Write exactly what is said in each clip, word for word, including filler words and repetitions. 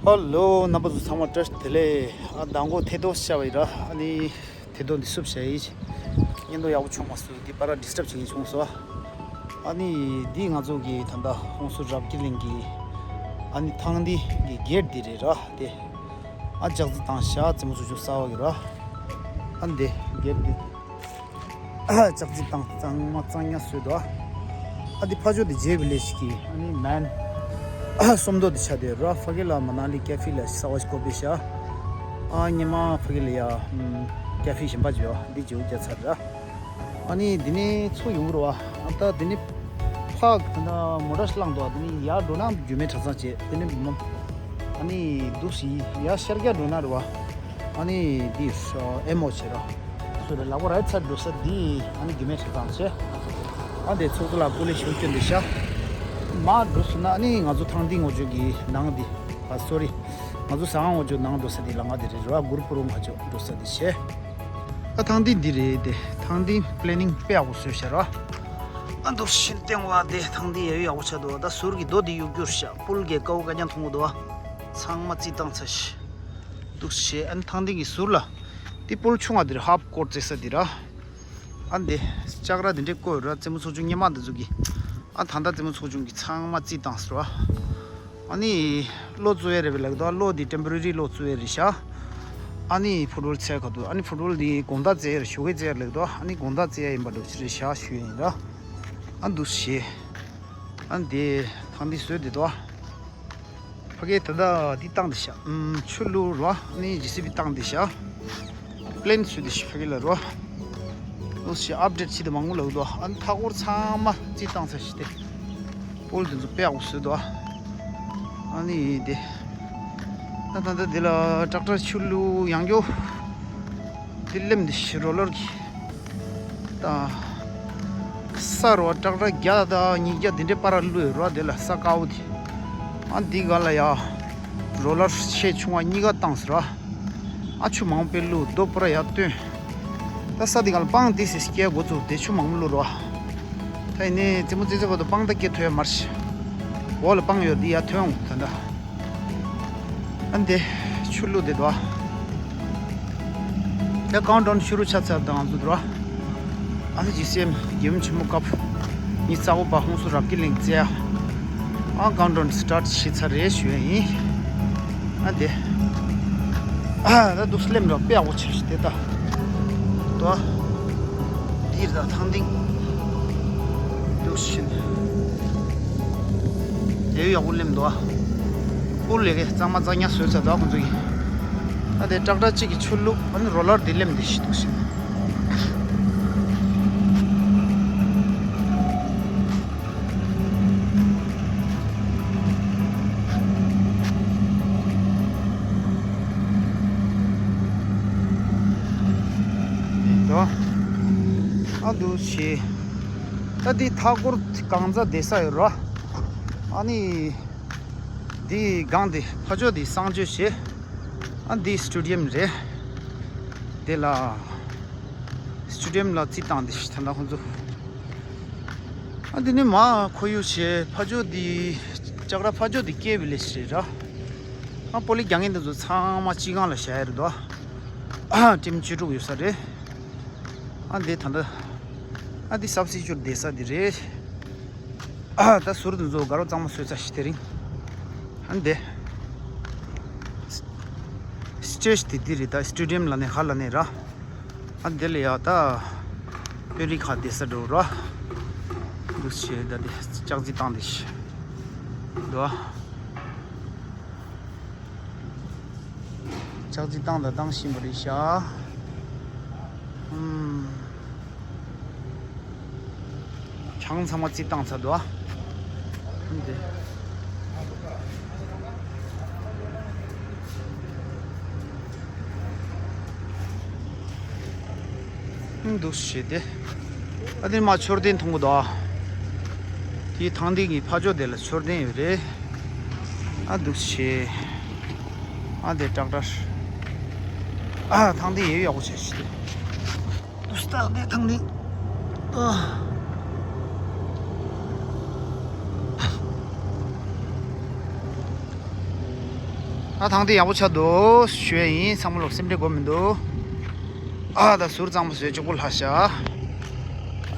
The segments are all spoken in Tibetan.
ཧེ་ལོ། རྣམ་པ་ཚོ་ཚང་མ་བཀྲ་ཤིས་བདེ་ལེགས། ཨ་མདང་དགོང་ཐེ་ཏོ་ཤ་བའི་ར། ཨ་ནི་ཐེ་ཏོ་འདི་སུབ་བྱས་ཡིན། བརྙན་ཐུང་ཡག་པོ་བྱུང་མ་སོང་། འདི་པར་ཌི་སི་ཊབ་བྱེད་མཁན་བྱུང་སོང་། ཨ་ནི་འདི་ང་ཚོ་གི་ད་ལྟ་ཧོན་སུར་རབ་རྒྱས་གླིང་གི་ཨ་ནི་ཐང་འདི་གི་གེ་ཊི་འདི་རེད་ར། དེ་ཨ་ལྕགས་རྩི་བཏང་ཤག་རྩེད་མོ་ཚོ་ཅུ་གསར་པ་གི་ར། ཨ་ནི་དེ་གེ་ཊི་འདི། ལྕགས་རྩི་བཏང་གཙང་མ་གཙང་ཉག་བཟོས་འདུག་ཨ་འདི་ཕ་ཇོ་འདི་ཇེ་བི་ལེ་ཇི་གི་ཨ་ནི་མན་སུམ་མདོ་འདི་ཆགས་བསྡད་ཡོད་ར། ཕ་གི་ལ་མ་ན་ལི་ཀེ་ཧྥེ་ལ་གསར་པ་ཞིག་བསྐོར་བས་ཤག་ཨ་ཉི་མ་ཕ་གི་ལ་ཡ་ཀེ་ཧྥེ་གཞན་པ་ཅིག་ཡོད། འདི་ཇེ་བོ་རྒྱ་ཚར་ར། ཨ་ནི་འདི་ནས་ཚུར་ཡོང་གི་རེད་བ། ཨ་ད་འདི་ནས་ཕ་གི་ད་མོ་ཊ་ཞིག་བླངས་འདུག་འདི་ནས་ཡར་འགྲོ་ན་རྒྱུ་མེད་གྲྭ་ཚང་བྱས། འདི་ནས་མ་ཨ་ནི་འདུག་སེ་ཡར་ཤར་རྒྱག་འགྲོ་ན་རེད་བ། ཨ་ནི་འདི་ཨེ་མོ་བྱེད་ར། སོ་རེད། ལག་པ་རའི་ཊ་སའི་ཌི་འགྲོ་ས་འདི་ཨ་ནི་རྒྱུ་མེད་གྲྭ་ཚང་བྱས། ཨ་འདི་ཚོགས་གཙོ་ལགས་སྐུ་ལས་ཞུ་སྐྱོན་འདི་ཤག་མར་འགྲོ་སོང་ན་ཨ་ནི་ང་ཚོ་ཐང་ཏིང་ངོ་ཅོག་གི་ནང་འདི། ཨ་སོ་རི། ང་ཚོ་ཟ་ཁང་ངོ་ཅོག་ནང་འགྲོ་ས་འདི་ལ་ང་འདི་རེད་ར། གུར་པུ་རུ་ང་ཅོག་འགྲོ་ས་འདི་བྱས། ཨ་ཐང་ཏིང་འདི་རེད་དེ། ཐང་ཏིང་པི་ལེ་ནིང་དཔེ་ཡག་པོ་བཟོས་ཤག་ར། ཨ་འདུག་ཤིན་སྟེང་བ་དེ་ཐང་ཏིང་ཡ་ཡོ་ཡག་པོ་ཆགས་འདུག་ད་ཟུར་གྱི་རྡོ་འདི་གཡུག་རྒྱུར་ཤག་པུལ་གྱི་ཀའུ་ཀ་ཀྱང་མཐོང་གི་འདུག་ཚང་མ་རྩི་བཏང་ཚར་ཤག་འདུག་སེ་བྱས། ཨ་ནི་ཐང་ཏིང་གི་ཟུར་ལ་དེ་པུལ་ཆུང་བ་འདིར་ཧབ་སྐོར་རྩེ་ས་འདི་ར། ཨ་འདི་ལྕགས་ར་འདི་འདྲས་བཀོད་ར། རྩེད་མོ་ཚོགས་ཆུང་སྔོན་མ་འདི་ཚོ་གི། ཨ་ད་ལྟ་རྩེད་མོ་ཚོགས་ཆུང་གི་ཚང་མ་རྩིས་བཏང་ཟེར་བ། ཨ་ནི་གློ་བཙུགས་ཡས་རེད་པས་ལབ་འདུག་གློ་འདི་ཊེམ་པོ་ར་རི་གློ་བཙུགས་ཡས་རེད་ཤག་ཨ་ནི་ཕུཊ་བོལ་རྩེ་ག་འདུག་ཨ་ནི་ཕུཊ་བོལ་འདི་དགོང་དག་རྩེ་ཡས་རེད། ཞོགས་ཀས་རྩེ་ཡས་ལབ་འདུག་ཨ་ནི་དགོང་དག་རྩེ་ཡས་ཡིན་པ་འདྲ་པོ་ཅིག་རེད་ཤག་ཞུ་ཡས་ཡིན་ར། ཨ་འདུག་སེ་བྱས། ཨ་འདི་ཐང་འདི་བཟོས་བསྡད་འདུག་ཕ་གིར་ད་ལྟ་འདི་བཏང་བསྡད་ཤག་ཨམ་ཆུ་བླུགས་ར། ཨ་ནི་ཇེ་སི་བི་བཏང་བསྡད་ཤག་པི་ལེན་བཟོས་བསྡད་ཤག་ཕ་གི་ལ་ར། འདུག་སེ་ཨཔ་ཌེཊ་བྱེད་དུ་མང་པོ་ལབ་འདུག་ཨ་ནི་མཐའ་སྐོར་ཚང་མ་རྩིས་བཏང་ཚར་ཤག་དེ་པོལ་དེ་ཚོ་དཔེ་ཡག་པོ་བཟོས་འདུག་ཨ་ནི་དེ་ད་ད་ད་དེ་ལ་ཊེག་ཊར་ཆུ་བླུགས་ཡང་རྒྱུ། དེ་ལེམ་དེ་ཤི་རོ་ལར་གྱི་ད་ས་རོ་ཊེག་ཊར་བརྒྱ་དང་ཉིས་བརྒྱ་དེ་འདྲའི་བར་བླུགས་རོ། དེ་ལ་ས་དཀར་པོ་དེ། ཨ་འདི་ག་ལ་ཡ་རོ་ལར་ཆེ་ཆུང་བ་གཉིས་ཀ་བཏང་ཟེར་ར། ཨ་ཆུ་མང་པོ་བླུགས། རྡོ་པུ་ར་ཡར་བཏོན། ད་ས་དེ་ག་ལ་སྤང་དེ་སེ་སྐྱེལ་འགོ་བཙུགས་དེ་ཆུ་མང་པོ་བླུགས་རོ། ད་ཡིན་ནའི་རྩེད་མོ་རྩེ་རྩེ་བར་དུ་སྤང་ད་སྐྱེལ་ཐུབ་ཡ་མ་རེད། འོག་ལ་སྤང་ཡོད་དེ་ཡར་ཐོན་འོང་ད་ད། ཨ་འདི་ཆུ་བླུགས་བསྡད་འདུག་ད་ཀའུན་ཊ་ཌའུན་ཤུ་རུ་ཆགས་ཚར་དང་ང་ཚོ་འདུག་ར། ཨ་ནི་ཇི་སི་ཨེམ་རྒྱལ་ཡུམ་ཆེན་མོ་སྐབས་ཉི་ཤུ་རྩ་དགུ་པ་ཧོན་སུར་རབ་རྒྱས་གླིང་རྩེ་ཡ། ཨ་ཀའུན་ཊ་ཌའུན་སི་ཊར་ཊི་བྱས་ཚར་རེད་ཞུ་ཡ་ཡིན། ཨ་འདི། ཨ་ད་འདུག་སེ་ལེམ་ར། དཔེ་ཡག་པོ་ཆགས་ཤག་དེ་ད། དོ། འདིར་ད་ཐང་ཏིང་། འདུག་ཤིན། དེ་ཡག་པོ་ལེམ་འདུག་ཨ། པུལ་ལས་ཀའི་གཙང་མ་གཙང་ཉག་བཟོས་ཚར་འདུག་ཁོང་ཚོ་གིས། ཨ་དེ་ཊེག་ཊར་གཅིག་གིས་ཆུ་བླུགས། ཨ་ནི་རོ་ལར་དེ་ལེམ་དེ་ཤི་འདུག་ཤིན། འདི་འདུག་ཨ་འདུག་སེ་བྱས། ད་འདི་མཐའ་སྐོར་གང་ཚ་བསྡད་ས་ཡོད་ར། ཨ་ནི་འདི་སྒང་འདི་ཕ་ཇོ་འདི་གསང་སྤྱོད་བྱས། ཨ་འདི་སི་ཊེ་ཌི་ཡམ་རེད། དེ་ལ་སི་ཊེ་ཌི་ཡམ་ལ་རྩིས་བཏང་དེ་ཤི་ད་ལྟ་ཁོང་ཚོ། ཨ་འདི་ནི་མ་ཁོར་ཡུག་བྱས། ཕ་ཇོ་འདི་ལྕགས་ར་ཕ་ཇོ་འདི་ཀེ་བི་ལེ་ཇི་རེད་ར། ཨ་པོ་ལི་རྒྱག་མཁན་འདི་ཚོ་ཚང་མ་སྤྱི་ཁང་ལ་བཞག་ཡ་རེད་དོ། ཊིམ་བཅུ་དྲུག་ཡོད་ས་རེད། ཨ་འདི་ད་ལྟ་ཨ་འདི་སབ་སི་ཊི་ཊུཊ་བསྡད་ས་འདི་རེད། ཨ་ད་ཟུར་དུ་འཛུལ་དགའ་རོགས་གཙང་མ་བཟོས་ཚར་ཤག་དེ་རིང་། ཨ་འདི་སི་ཊེ་ཇི་དེ་འདི་རེད། ད་སི་ཊེ་ཌི་ཡམ་ལབ་ནའི་ག་ལབ་ནའི་ར། ཨ་འདི་ལ་ཡ་ད་དཔོན་རིགས་ཁག་བསྡད་ས་འགྲོ་ར། འདུག་སེ་བྱས་ད་འདི་ལྕགས་རྩི་བཏང་དེ་ཤི་འདུག་ལྕགས་རྩི་བཏང་དང་བཏང་བཞིན་པ་རེད་ཤག་ཨུམ། གྱང་ཚང་མ་རྩི་བཏང་ཚར་འདུག་ཨ། འདི། འདུག་སེ་བྱས་ཏེ། ཨ་འདི་མ་མཆོད་རྟེན་མཐོང་གི་འདུག་ཨ། དེའི་ཐང་འདི་གི་ཕ་ཕྱོགས་དེ་ལ་མཆོད་རྟེན་ཡོད་རེད། ཨ་འདུག་སེ་བྱས། ཨ་འདི་ཊེག་ཊར། ཨ་ཐང་འདི་ཡོད་ཡག་པོ་བྱས་ཤག་དེ། དུས་རྟག་དེ་ཐང་འདི། ཨ། ད་ཐང་དེ་ཡག་པོ་ཆགས་འདུག་ཞུ་ཡ་ཡིན། ཚང་མ་ལོ་སེམས་ཁྲལ་དགོས་མི་འདུག་ཨ་ད་ཟུར་གཙང་མ་བཟོས་གཅིག་པུ་ལྷག་ཤག་ཨ་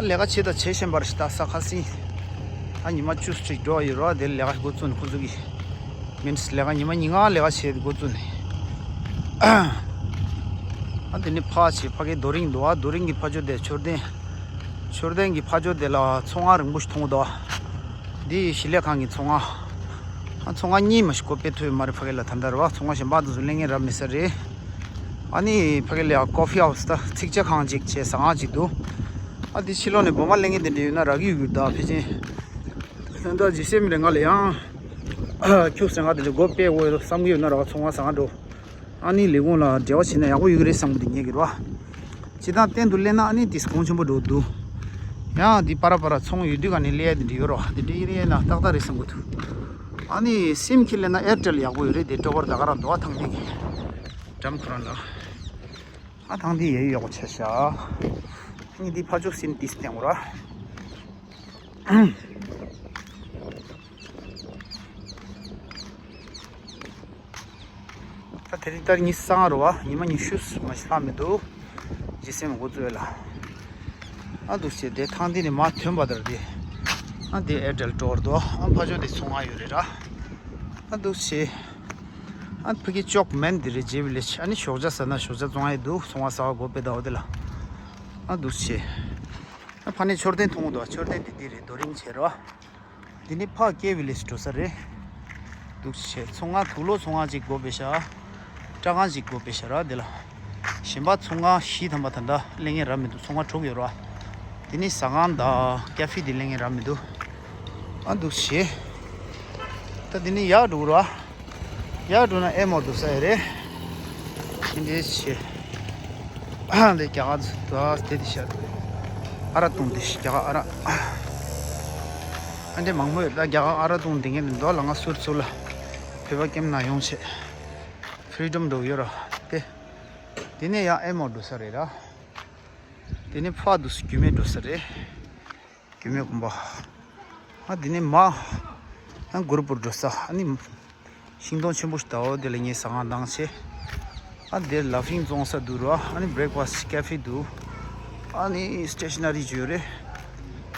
ལས་ཀ་བྱེད་ད་བྱེད་བཞིན་པར་ཞིག་ད་ས་ཁ་སིང་། ཨ་ཉི་མ་བཅུ་ཙམ་འགྲོ་ཡོད་རོགས། དེ་ལས་ཀ་འགོ་བཙུགས་ནས་ཁོ་ཚོ་གི་མིན་ལས་ཀ་ཉི་མ་ཉིན་ལྔ་ལས་ཀ་བྱེད་འགོ་བཙུགས་ནས། ཨ་དེ་ནི་ཕ་ཆེ་ཕ་གའི་རྡོ་རིང་འདུག་ཨ་རྡོ་རིང་གི་ཕ་ཇོ་དེ་མཆོད་རྟེན། མཆོད་རྟེན་གྱི་ཕ་ཇོ་དེ་ལ་ཚོང་ཁང་རིང་པོ་ཞིག་མཐོང་གི་འདུག་འདི་ཞིང་ལས་ཁང་གི་ཚོང་ཁང་། ཨ་ཚོང་ཁང་གཉིས་མ་ཞིག་སྒོ་ཕྱེ་ཐུབ་ཡོད་མ་རེད། ཕ་གི་ལ་ད་ལྟ་རེད་བ། ཚོང་ཁང་གཞན་པ་དེ་ཚོ་གླེང་ངེས་རབ་མེད་ས་རེད། ཨ་ནི་ཕ་གི་ལ་ཡང་ཀོ་ཕི་ཧའུ་སི་ད་ཚིག་ཇ་ཁང་ཅིག་བྱས་ཟ་ཁང་ཅིག་འདུག་ཨ་དེ་ཕྱི་ལོགས་ནས་སྒོ་མ་གླེང་ངེས་དེ་འདྲ་ཡོད་ན་རག་གི་ཡོད་གི་ད་ཕལ་ཆེར། ད་ལྟ་ཇི་སེམས་རེ་ང་ལ་ཡང་ཁྱུག་ཟེར་ང་དེ་འདྲ་སྒོ་ཕྱེ་འོས་བསམ་གི་ཡོད་ན་རག་ཚོང་ཁང་ཟ་ཁང་འགྲོ། ཨ་ནི་ལས་ཁུངས་ལ་འབྲེལ་བ་བྱས་ན་ཡག་པོ་ཡོད་ཀྱི་རེད་བསམ་གི་འདུག་ངེད་ཀྱི་རོ། སྤྱིར་བཏང་གཏན་དུ་སླེབས་ན་ཨ་ནི་དེ་གོང་ཆེན་པོ་འགྲོ་འདུག་ཡང་དེ་པ་ར་པ་ར་ཚོང་ཡོད་དུས་ག་ནས་སླེབས་ཡ་དེ་འདྲ་ཡོད་རོ། དེ་འདྲ་ཡིན་ན་ཏག་ཏག་རེད་བསམ་གི་འདུག་ཨ་ནི་སིམ་ཁྱེར་སླེབས་ན་ཨེར་ཊེལ་ཡག་པོ་ཡོད་རེད། དེ་ཊ་ཝར་ད་ག་རང་འདུག་ཨ་ཐང་ཐིང་གི་འགྲམ་ཁོ་རང་ལ། ཨ་ཐང་དེ་ཡ་ཡོད་ཡག་པོ་ཆགས་ཤག་ཨ་ནི་དེ་ཕ་ཇོ་སིན་ཏིས་སྟེང་ར། ད་དེ་རིང་ལྟར་ཉི་ཤུ་རྩ་ལྔ་རེད་བ། ཉི་མ་ཉི་ཤུ་མ་ཞིག་ལྷག་མི་འདུག་ཇི་སེམས་འགོ་བཙུགས་ལ། ཨ་འདུག་བྱས་དེ་ཐང་འདི་ནས་མར་ཐོན་པ་ལྟར་དེ། ཨ་དེ་ཨེར་ཊེལ་སྟོར་འདུག་ཨ་ཕ་ཇོ་དེ་ཚོང་ཁང་ཡོད་རེད་ར། ཨ་འདུག་བྱས། ཨ་ཕ་གི་ཅོག་མན་དེ་རེད་ཇེ་ཝི་ལེཇ། ཨ་ནི་ཞོགས་ཇ་ཟ་ན་ཞོགས་ཇ་བཙོང་ཡ་འདུག་ཚོང་ཁང་ཟ་བ་སྒོ་ཕྱེ་ད་འོ་དེ་ལ། ཨ་འདུག་བྱས། ཨ་ཕ་ནས་མཆོད་རྟེན་མཐོང་གི་འདུག་མཆོད་རྟེན་དེ་འདི་རེད། རྡོ་རིང་བྱས་རོ། འདི་ནི་ཕ་ཀེ་ཝི་ལེཇ་འགྲོ་ས་རེད། འདུག་བྱས་ཚོང་ཁང་དུག་ལོག་ཚོང་ཁང་ཅིག་སྒོ་ཕྱེ་ཤག་སྐྲ་ཁང་ཅིག་སྒོ་ཕྱེ་ཤག་ར་འདི་ལ། གཞན་པ་ཚོང་ཁང་བཞི་ཐམ་པ་ད་ལྟ་གླེང་ངེས་རབ་མི་འདུག་ཚོང་ཁང་དྲུག་ཡོད་ར། འདི་ནི་ཟ་ཁང་དང་ཀ་ཧྥེ་འདི་གླེང་ངེས་རབ་མི་འདུག་ཨ་འདུག་བྱས། ད་འདི་ནི་ཡར་འགྲོ་ར། ཡར་འགྲོ་ན་ཨེ་མོ་འགྲོ་ས་ཡོད་རེད། དེ་འདྲའི་ཆེ། ཨ་འདི་རྒྱ་གར་ད་དེ་དེ་ཤ། ཨ་རག་བཏུང་དེ་ཤ་རྒྱ་གར་ཨ་རག་ཨ་འདྲའི་མང་པོ་ཡོད། ད་རྒྱ་གར་ཨ་རག་བཏུང་དེ་ངས་འདི་འདོ་ལ་ང་སུར་སུར་ལ་བོད་པ་ཀེམ་ན་ཡོང་ཆེ། ཕི་རི་ཌམ་འགྲོ་ཡོད་ར། དེ་དེ་ནས་ཡང་ཨེ་མོ་འགྲོ་ས་རེད་ར། དེ་ནས་ཕ་དུ་སུ་རྒྱུད་སྨད་འགྲོ་ས་རེད། རྒྱུད་སྨད་དགོན་པ། ཨ་འདི་ནས་མ། ཨ་གུ་རུ་པུར་འགྲོ་ས་ཨ་ནི། ཤིང་སྡོང་ཆེན་པོ་ཞིག་ལྟ་བ་དེ་ལ་ངས་ཟ་ཁང་བཏང་ཆེ། ཨ་འདིར་ལ་ཕིང་བཙོང་ས་འདུག་ར། ཨ་ནི་བྷི་རེག་ཕ་སི་ཊི་ཀ་ཧྥེ་འདུག་ཨ་ནི་སི་ཊེ་ཤ་ན་རི་ཅིག་ཡོད་རེད།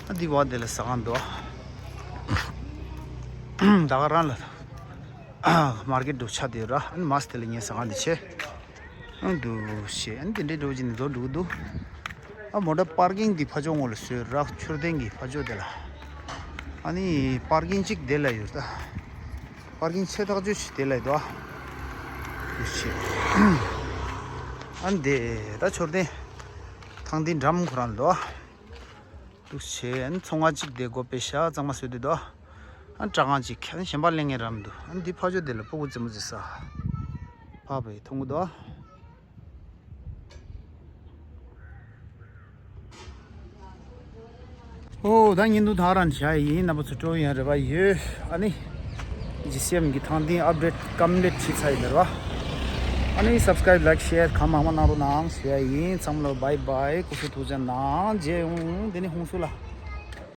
ཨ་འདི་བ་དེ་ལ་ཟ་ཁང་འདུག་ད་ག་རང་ལ་མར་ཀེ་ཊི་འདུག་ཆ་དེ་ར། ཨ་ནི་མ་སི་དེ་ལ་ངས་ཟ་ཁང་འདི་ཆེ། ཨ་འདུག་ཤེས། ཨ་ནི་དེ་འདྲའི་འགྲོ་བཞིན་འགྲོ་འགྲོ་གི་འདུག་ཨ་མོ་ཊ་པར་ཀིང་འདི་ཕ་ཕྱོགས་ངོས་ལ་བཟོས་ར། མཆོད་རྟེན་གྱི་ཕ་ཕྱོགས་དེ་ལ། ཨ་ནི་པར་ཀིང་གཅིག་དེ་ལ་ཡོད་ད། པར་ཀིང་ཆེ་ཐག་ཆོད་ཞིག་དེ་ལ་ཡོད་ད། འདུག་ཤེས། ཨ་ནི་དེ་ད་མཆོད་རྟེན་ཐང་འདི་འགྲམ་ཁོ་རང་ལ་འདུག་འདུག་བྱས་ཨ་ནི་ཚོང་ཁང་གཅིག་དེ་སྒོ་ཕྱེ་ཤག་གཙང་མ་བཟོས་བསྡད་འདུག་ཨ་ནི་སྐྲ་ཁང་གཅིག་ཨ་ནི་གཞན་པ་གླེང་ངེས་རབ་མི་འདུག་ཨ་ནི་འདི་ཕ་ཕྱོགས་དེ་ལ་སྤུ་གུ་རྩེད་མོ་རྩེ་ས། ཕ་བས་མཐོང་གི་འདུག་ཨོ་ད་ཉིན་དུ་ཐག་རང་བྱ་ཡིན་ན་པ་ཚོ་སྤྲོ་ཡིན་རེ་བ་ཡོད། ཨ་ནི་ཇི་སི་ཨེམ་གི་ཐང་ཐིང་ཨབ་ཌེཊ་ཀམ་པི་ལིཊ་བྱས་ཚར་ཡིན་རེད་བ། ཨ་ནི་སབ་སི་ཀ་རེབ་ལའེག་ཤེར་གང་མང་མང་གནང་རོགས་གནང་ཞུ་ཡ་ཡིན། ཚང་མ་ལ་བྷའི་བྷའི། སྐུ་གཟུགས་ཐུགས་ཅག་གནང་། རྗེས་ཡོང་དེ་ནི་ཧུང་སུ་ལ།